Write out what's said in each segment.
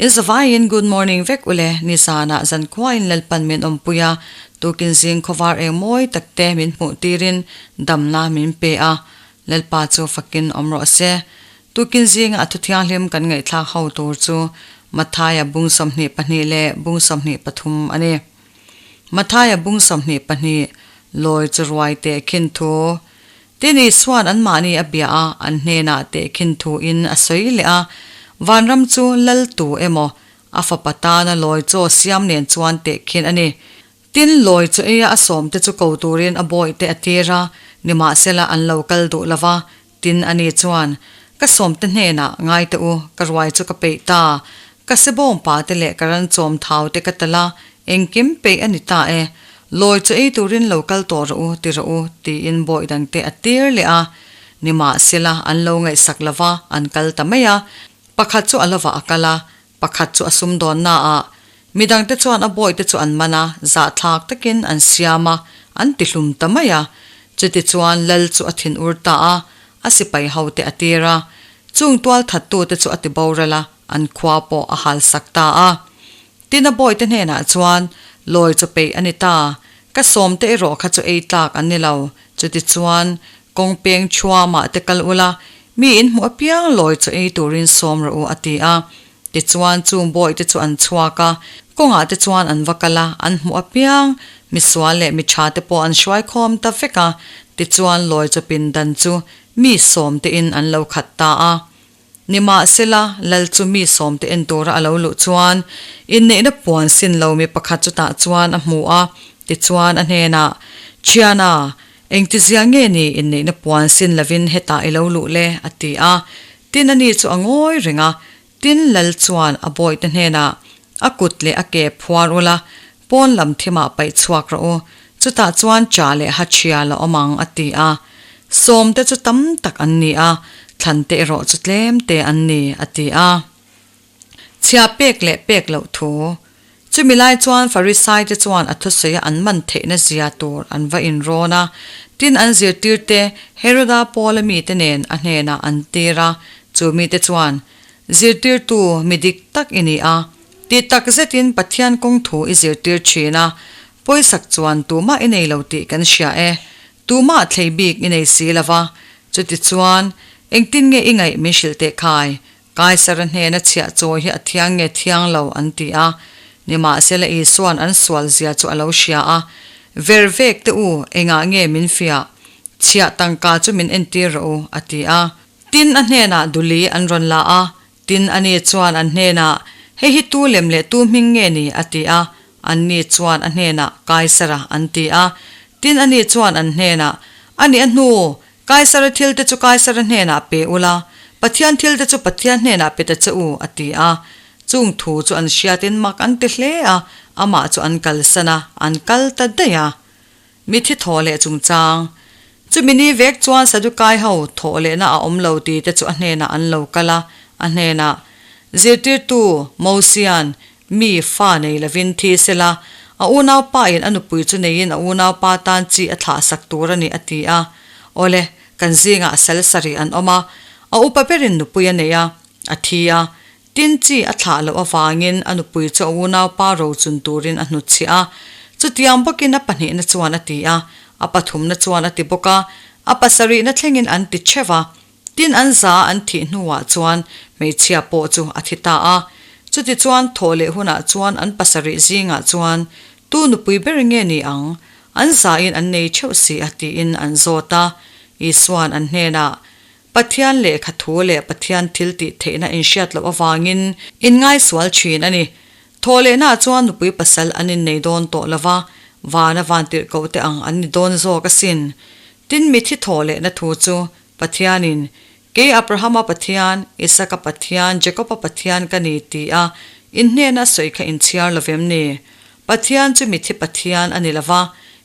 In zavaiin good morning vek ule, nizanah zankhuain Lalpan min awmpui a, tukin zing khawvar eng mawi takte min hmuh tirin damna min pe a, Lalpa chu fakin awm rawh se. Tukin zinga a thuthianghlim kan ngaihthlak ho tur chu Mathaia bung 22 leh bung 23 a ni. Mathaia bung 22, Lawi chu ruai teh khin thu. Tin Isua'n anmahni a bia a, an hnenah teh khin thu in a sawi leh a, Vanram chu lal tu emaw, a fapa tana lawi chaw siam nen chuan teh khin a ni. Tin lawi chu eia a sawmte chu ko turin a bawihte a tir a, nimahsela an lo kal duh lo va. Tin ani chuan, Ka sawmte hnenah ngai teh u, ka ruai chu ka peih ta. Ka sebawm pate leh ka ran chawm thaute ka tal a, engkim peih a ni ta e. Lawi chu ei turin lo kal tawh rawh u, ti rawh u, tiin bawih dangte a tir leh a. Nimahsela, an lo ngaihsak lo va, an kal ta mai a. Pakhat chu a lovah a kal a, pakhat chu a sumdawnnaah. Midangte chuan a bawihte chu an man a, zahthlak takin an siam a, an tihlum ta mai a. Chutichuan lal chu a thinur ta a, a sipai hote a tir a. Chung tual thattute chu a ti boral a, an khua pawh a halsak ta a. Tin a bawihte hnenah chuan, Lawi chu peih a ni ta, ka sawmte erawh kha chu ei tlak an ni lo. Chutichuan kawng peng chhuamah te kal ula, mi in hmuh apiang lawi chu ei turin sawm rawh u, a ti a. Tichuan chung bawihte chu an chhuak a, kawngah te chuan an va kal a, an hmuh apiang misual leh mi tha te pawh an hruai khawm ta vek a, tichuan lawi chu pindan chu mi sawm te in an lo khat ta a. Nimahsela, lal chu mi sawm te en tura a lo luh chuan inneihna puan sin lo mi pakhat chutah chuan a hmu a, tichuan a hnenah, Thiana, engtizia nge ni inneihna puan sin lovin hetah i lo luh le? a ti a. Tin ani chu a ngawi reng a, tin lal chuan a bawihte hnenah, A kut leh a ke phuar ula, pawn lam thimah paih chhuak rawh u, chutah chuan cha leh ha chhia la awm ang, a ti a. Sawmte chu tam tak an ni a, thlante erawh chu tlemte an ni, a ti a. Chhia pek leh pek loh thu. Chumi lai chuan Farisaite chuan a thusawi a an man theihna zia tur an va inrawn a. Tin, an zirtirte Heroda Paula mite nen a hnenah an tir a. Chu mite chuan, Zirtirtu mi dik tak i ni a, ti tak zetin Pathian kawng thu i zirtir thin a, pawisak chuan tumah i nei lo tih kan hria e. Tumah thlei bik i nei si lo va. Chutichuan, engtin nge i ngaih min hrilh teh khai? Kaisara hnena chhiah chawi hi a thiang nge thiang lo an ti a. Nimahsela Isua'n an sual zia chu a lo hria a, Ver vek teh u, engah nge min fiah? Chhiah tangka chu min entir rawh u, a ti a. Tin a hnenah duli an rawn la a, tin ani chuan an hnenah, Hei hi tu lem leh tu hming nge ni? a ti a. Anni chuan a hnenah, Kaisara, an ti a. Tin ani chuan an hnenah, Ani a hnu, Kaisara thil te chu Kaisara hnenah pe ula, Pathian thil te chu Pathian hnenah pe ta che u, a ti a. Chung thu chu an hriatin mak an ti hle a, amah chu an kalsan a, an kal ta daih a. Mithi thaw leh chungchang. Chumi ni vek chuan Sadukai ho thawh lehna a awm lo ti te chu a hnenah an lo kal a, a hnenah, Zirtirtu, Mosian, Mi fa nei lovin thi sela, a unaupa in a nupui chu neiin a unaupa tan chi a thlah sak tur a ni a ti a. Awle, kan zingah sal sarih an awm a, a upa berin nupui a nei a, a thi a. Tin chi a thlah loh avangin a nupui chu a unaupa rochun turin a hnutchhiah a. Chutiang bawkin a pahnihna chuan a ti a, a pathumna chuan a ti bawk a, a pasarihna thlengin an ti theuh a. Tin an za an thih hnuah chuan hmeichhia pawh chu a thi ta a. Chutichuan thawh leh hunah chuan an pasarih zingah chuan tu nupui ber nge ni ang? An zain an nei theuh si a tiin an zawt a. Isua'n an hnenah, Pathian lehkha thu leh Pathian thil tih theihna inhriat loh avangin in ngaisual thin a ni. Thawh lehnaah chuan nupui pasal an innei dawn tawh lo va, vana vantirhkoh te ang an ni dawn zawk asin. Tin mithi thawh lehna thu chu Pathianin, Kei Abrahama Pathian, Isaka Pathian, Jakoba Pathian ka ni ti a in hnena a sawi kha in chhiar lo vem ni? Pathian chu mithi Pathian a ni lo va,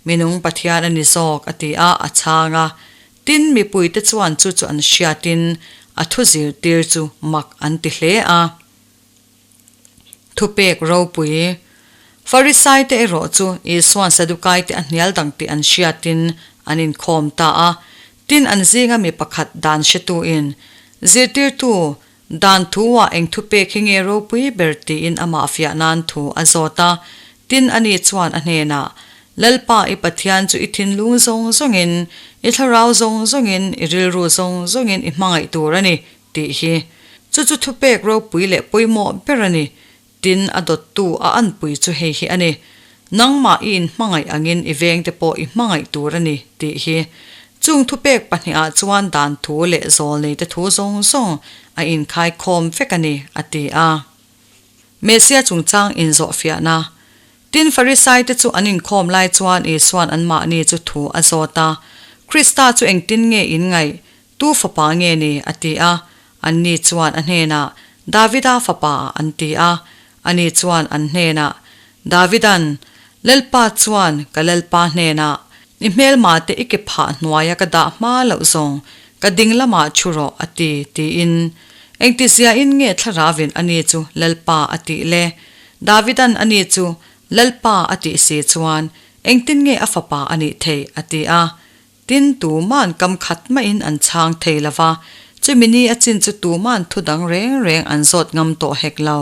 minung Pathian a ni zawk, a ti a, a chhang a. Tin, mipuite chuan chu chu an hriatin a thu zirtir chu mak an ti hle a. Thupek ropui. Farisaite erawh chu Isua'n Sadukaite a hnial dang tih an hriatin an inkhawm ta a. Tin, an zinga mi pakhat dan hretuin, Zirtirtu, Dan thu-ah eng thupek hi nge ropui ber tiin amah fiah nan thu a zawt a. Tin, ani chuan a hnenah, Lalpa i Pathian chu i thinlung zawng zawngin, i thlarau zawng zawngin, i rilru zawng zawngin i hmangaih tur a ni, tih hi. Chu chu thupek ropui leh pawimawh ber a ni. Tin, a dawttu a anpui chu hei hi a ni, Nangmah i inhmangaih angin i vengte pawh i hmangaih tur a ni, tih hi. Chung thupek pahnihah chuan dan thu leh zawlneite thu zawng zawng a inkhaikhawm vek a ni, a ti a. Mesia chungchang inzawhfiahna. Tin, Farisaite chu an inkhawm lai chuan Isua'n anmahni chu thu a zawt a, Krista chu engtin nge in ngaih? Tu fapa nge ni? a ti a. Anni chuan a hnenah, Davida fapa, an ti a. Ani chuan an hnenah, Davida'n, Lalpa chuan ka Lalpa hnenah, I hmelmate i ke phah hnuaia ka dah hma loh zawng, ka ding lamah thu rawh, a ti, tiin. Engtiziain nge Thlaravin ani chu Lalpa a tih le? Davida'n ani chu Lalpa a tih si chuan, engtin nge a fapa a nih theih? a ti a. Tin, tuma'n kam khat mahin an chhang thei lo va, chumi ni a chin chu tuma'n thu dang reng reng an zawt ngam tawh hek lo.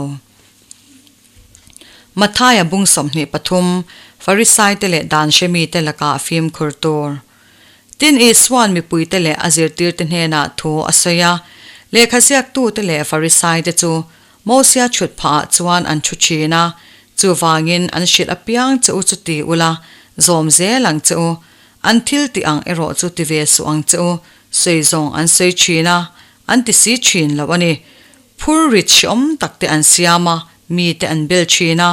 Mathaia bung 23, Farisaite leh dan hremite lakah fimkhur tur. Tin, Isua'n mipuite leh a zirtirte hnenah thu a sawi a, lehkha ziaktute leh Farisaite chu Mosia chhut phahah chuan an thu thin a, chuvangin an hrilh apiang che u chu ti ula, zawm zel ang che u. An thil tih ang erawh chu ti ve suh ang che u, sawi zawng an sawi thin a, an ti si thin lo a ni. Phur rit hreawm tak te an siam a, mi te an bel thin a,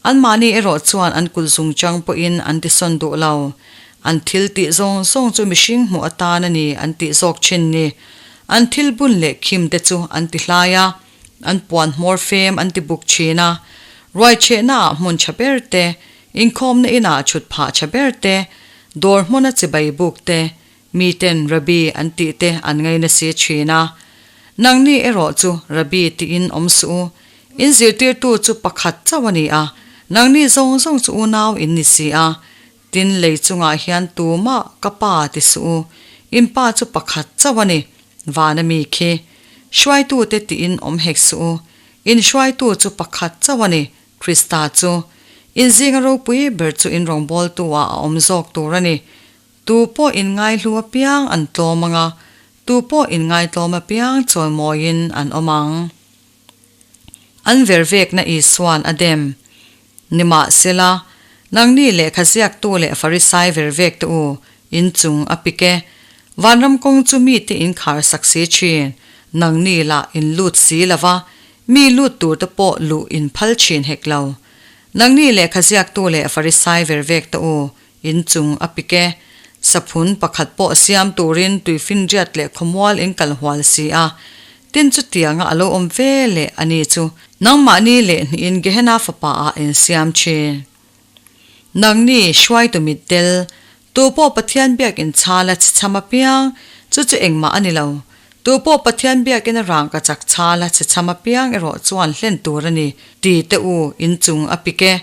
anmahni erawh chuan an kut zungchang pawhin an ti sawn duh lo. An thil tih zawng zawng chu mihring hmuh atan a ni an tih zawk thin ni. An thil bun leh khim te chu an ti hlai a, an puan hmawr fem an ti buk thin a. Ruaichehnaah hmun tha ber te, inkhawmna inah chhut phah tha ber te, dawr hmuna chibai buk te, Miten Rabbi an tih te an ngaina si thin a. Nangni erawh chu Rabbi tiin awm suh u. In zirtirtu chu pakhat chauh a ni a, nangni zawng zawng chu unau in ni si a. Tin, lei chungah hian tumah ka pa ti suh u. In pa chu pakhat chauh a ni, vana mi khi. Hruaitute tiin awm hek suh u. In hruaitu chu pakhat chauh a ni, Krista chu. In zinga ropui ber chu in rawngbawltu-ah a awm zawk tur a ni. Tu pawh inngaihlu apiang an tlawm ang a, tu pawh inngaitlawm apiang chawimawiin an awm ang. An vervekna Isua'n a dem. Nimahsela, nangni lehkha ziaktu leh Farisai vervekte u, in chung a pik e. Vanram kawng chu mite in khar sak si thin, nangni lah in lut si lo va, mi lut turte pawh luh in phal thin hek lo. Nangni lehkha ziaktu leh Farisai vervekte u, In chung a pik e. Saphun pakhat pawh siam turin tuifinriat leh khawmual in kal hual si a. Tin chutianga a lo awm ve leh a ni chu nangmahni leh hnihin Gehenna fapa ah in siam thin. Nangni hruaitu mitdel, tu pawh Pathian biakin chhala chhechham apiang, chu chu engmah a ni lo. Tu pawh Pathian biakin a rangka chak chhala chhechham apiang erawh chuan hlen tur a ni, ti teh u, in chung a pik e.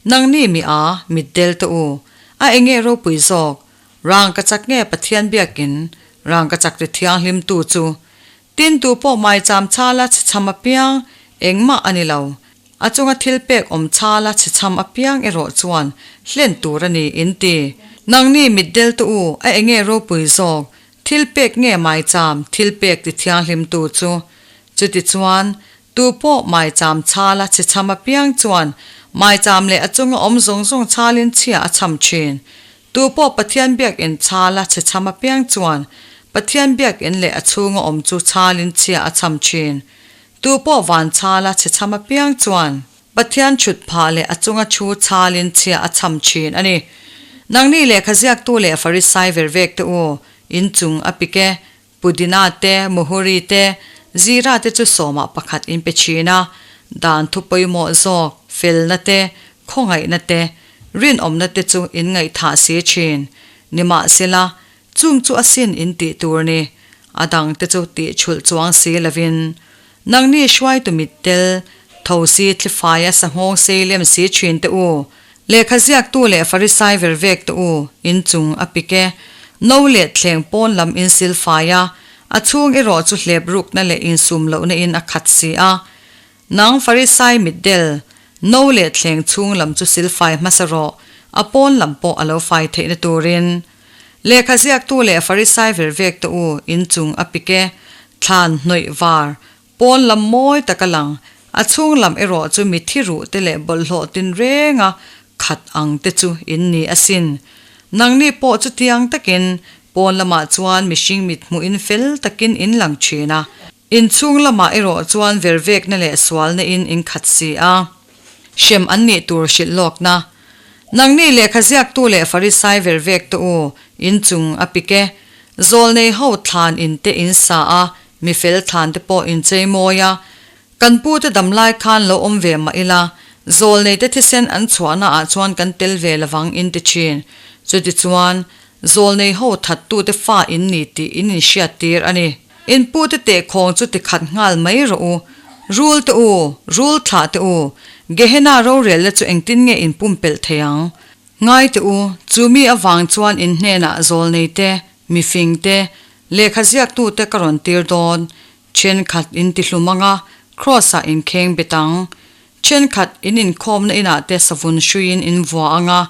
Nangni mi a, mitdel te u, a enge ropui zawk, rang ka chak nge Pathian biakin, rang ka chak ti thianghlim tu chu. Tin tu pawh maicham chala chhechham apiang, engmah a ni lo. A chunga thil pek awm chala chhechham apiang erawh chuan hlen tur a ni in ti. Nangni mitdel te u, a enge ropui zawk, thil pek nge maicham thil pek ti thianghlim tu chu. Chutichuan, Tu pawh maicham chhala chhechham apiang chuan maicham leh a chunga awm zawng zawng chhalin chhia a chham thin. Tu pawh Pathian biakinn chhala chhechham apiang chuan Pathian biakinn leh a chhunga awm chu chhalin chhia a chham thin. Tu pawh van chhala chhechham apiang chuan Pathian chhut phah leh a chunga thu chhalin chhia a chham thin a ni. Nangni lehkha ziaktu leh Farisai vervek te u, in chung a pik e, Pudina te, Muhuri te, Zira te chu sawmah pakhat in pe thin a, dan thu pawimawh zawk, felna te, khawngaihna te, rinawmna te chu in ngaihthah si thin. Nimahsela, chung chu asin in tih tur ni, a dang te chu tih chhulh chuang si lovin. Nangni hruaitu mittel, tho si thlifaia sanghawng sei lem si thin te u, lehkha ziaktu leh Farisai vervek te u, in chung a pik e. No leh thleng pawn lam in sil fai a, A chhung erawh chu hlep rukna leh insum lohna in a khat si a. Nang Farisai mitdel, no leh thleng chhung lam chu silfai hmasa rawh, a pawn lam pawh a lo fai theihna turin. Lehkha ziaktu leh Farisai vervek te u inchung a pik e, thlan hnawih var, pawn lam mawi tak a lang, a chhung lam erawh chu mithi ruh te leh bawlhhlawh tinrenga khat ang te chu in ni asin. Nangni pawh chutiang takin pawn lamah chuan mihring mit hmuhin fel takin in lang thin a. Inchhung lamah erawh chuan vervekna leh sualna in in khat si a. Hrem an nih tur hrilh lawkna. Nangni lehkha ziaktu leh Farisai vervek te u, inchung a pik e. Zawlnei ho thlan in te in sa a, mi fel thlan te pawh in chei mawi a. Kan pu te dam lai khan lo awm ve mah ila, zawlnei te thisen an chhuahna ah chuan kan tel ve lovang in ti thin. Chutichuan, zawlnei ho thattu te fa in ni tih in inhriat tir a ni. In pute tehkhawng chu tikhat nghal mai rawh u. Rul te u, rul thlah te u, Gehenna rorelna chu engtin nge in pumpelh thei ang? Ngai te u, chu mi avang chuan in hnenah zawlnei te, mifing te, lehkha ziaktute ka rawn tir dawn. Thenkhat in tihlum anga Kraws-ah in kheng bet ang. Thenkhat in inkhawmna inah te savun hruiin in vua anga,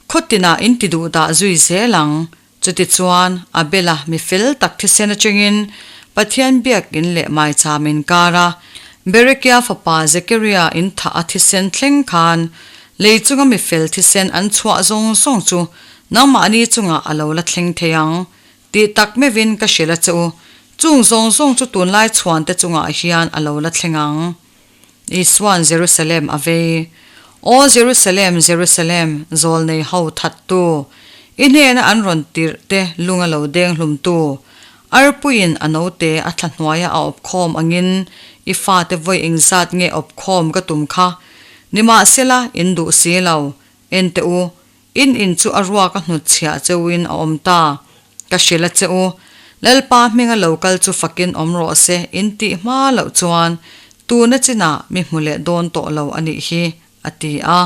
khaw tinah in ti duhdah zui zel ang. Chutichuan, Abela mi fel tak thisen atangin Pathian biakin leh maicham inkar a, Berekia fapa Zekaria in thah a thisen thleng khan lei chunga mi fel thisen an chhuah zawng zawng chu nangmahni chungah a lo la thleng thei ang tih tak meuhin ka hrilh a che u, chung zawng zawng chu tunlai chhuante chungah hian a lo la thleng ang. Isua'n Jerusalem a vei. Aw Jerusalem, Jerusalem, zawlnei ho thattu, i hnena an rawn tirh te lung a lo deng hlumtu, arpuiin a note a thla hnuaia a awpkhawm angin i fate vawi engzat nge awpkhawm ka tum kha? Nimahsela, in duh si lo. En teh u, In in chu a ruak a hnutchhiah cheuhin a awm ta. Ka hrilh a che u, Lalpa hminga lo kal chu fakin awm rawh se in tih hma loh chuan tuna chinah mi hmu leh dawn tawh lo a nih hi, a ti a.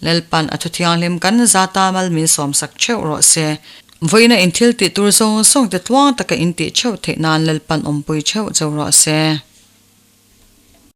Lalpan a thuthianghlim kan zata mal min sawmsak theuh rawh se. Vawiina in thil tih tur zawng zawng te tluang taka in tih theuh theih nan Lalpan awmpui theuh cheu rawh se.